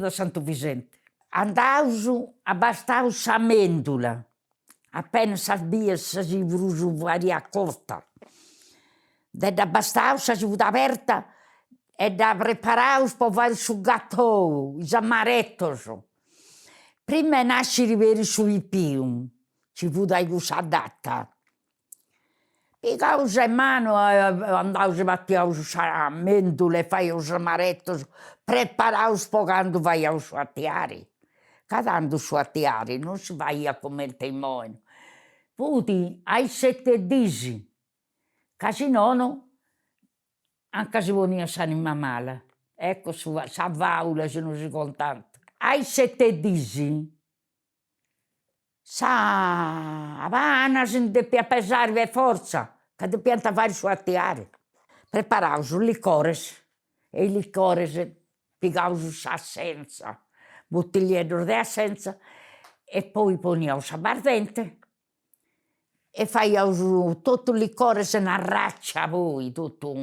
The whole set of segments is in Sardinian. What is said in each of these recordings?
fut a Santu Vicente. Andaus, abastaus sa mendula, apena sa bias sa si prus fadiat cota, de dd'abastaus sa si fut aberta e dda preparaus po fai su gatou, is amaretos. Prima 'e nasciri peri su pipiu, ci fut ai cussa data, Pigaus 'e manu e andaus e batiaus sa mendula e faiaus is amaretus, preparaus po candu faiaus su atiari, ca tandu su atiari non si faiat cumenti imoi, fut a is seti dis, ca si nono anca si poniat s'anima mala, ecco sa faula chi nosi contant. A is seti dis Sa pana si ndi depiat pesai de fortza, ca depiant fai su atiari. Preparaus licores e is licores pigaus s'assentza, butillieddus de assentza e poi poniaus s'abbardente e faiaus totu licores un'arraccia poi totu.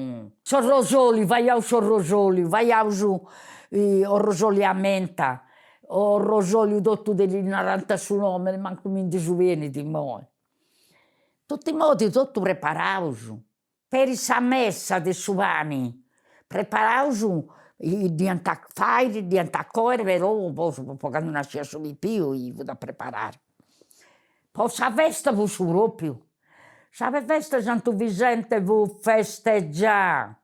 S'orrosoliu, faiaus s'orrosoliu, faiaus orrosoliu a menta, orrosoliu totu de ddi narant su nomini, mancu mi ndi subenit imoi. Totu in modi totu preparaus Peri sa messa de su pani preparaus dd'iant a fairi, dd'iant a coere, però po po candu nasciat su pipiu fut a preparari. Po sa festa fut su propriu, sa festa 'e Santu Vicente fut festeggià,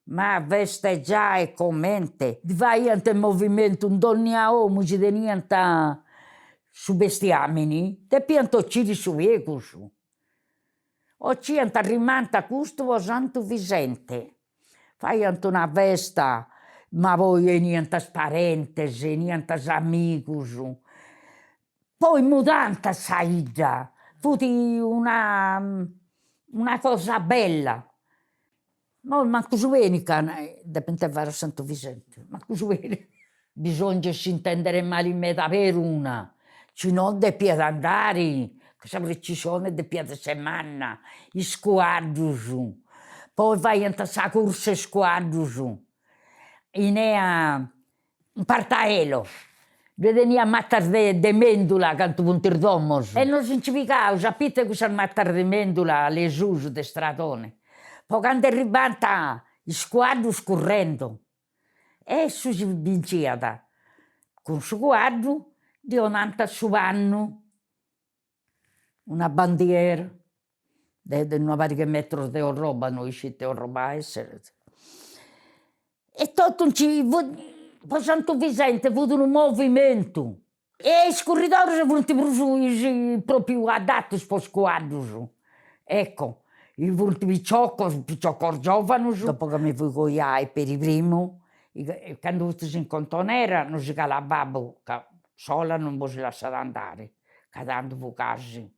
ma festeggià e comente, ddi faiant movimentu in donnia 'omu chi teniant su bestiamini, depiant 'ociri su pegus 'Ociant arrimant custu po Santu Vicente, faiant una festa, ma poi 'eniant is parentes, 'eniant is amigus, poi mudant sa 'idda, fut una una cosa bella. Imoi mancu su benit ca depint fai a Santu Vicente, mancu su benit. Bisongiat s'intendere mali meda peruna, ci no depiat andari, ca sa precisione depiat essi manna, is cuaddus, poi faiant sa cursa is cuaddus, innea In Partaelo ddue teniat matas de de mendula cantu funt is domos. E nos nci pigaus a pitzu 'e cussas matas de mendula de susu de stradone, po candu erribant is cuaddus currendo. E su chi binciat cun su cuaddu ddi 'onant su pannu Una bandiera de de una pariga 'e metros de orroba, no isciu ite orroba esseret. E totu nci fut, po Santu Vicente fut unu movimentu e is curridoris funt prus is propriu adatus po is cuaddus, ecco, funt piciocos, piciocos giovanus. Dopo ca mi fui coià e peri primu, candu fustis in contonera no si calat babbu ca sola non bos lassat andare, ca tandu fut casi.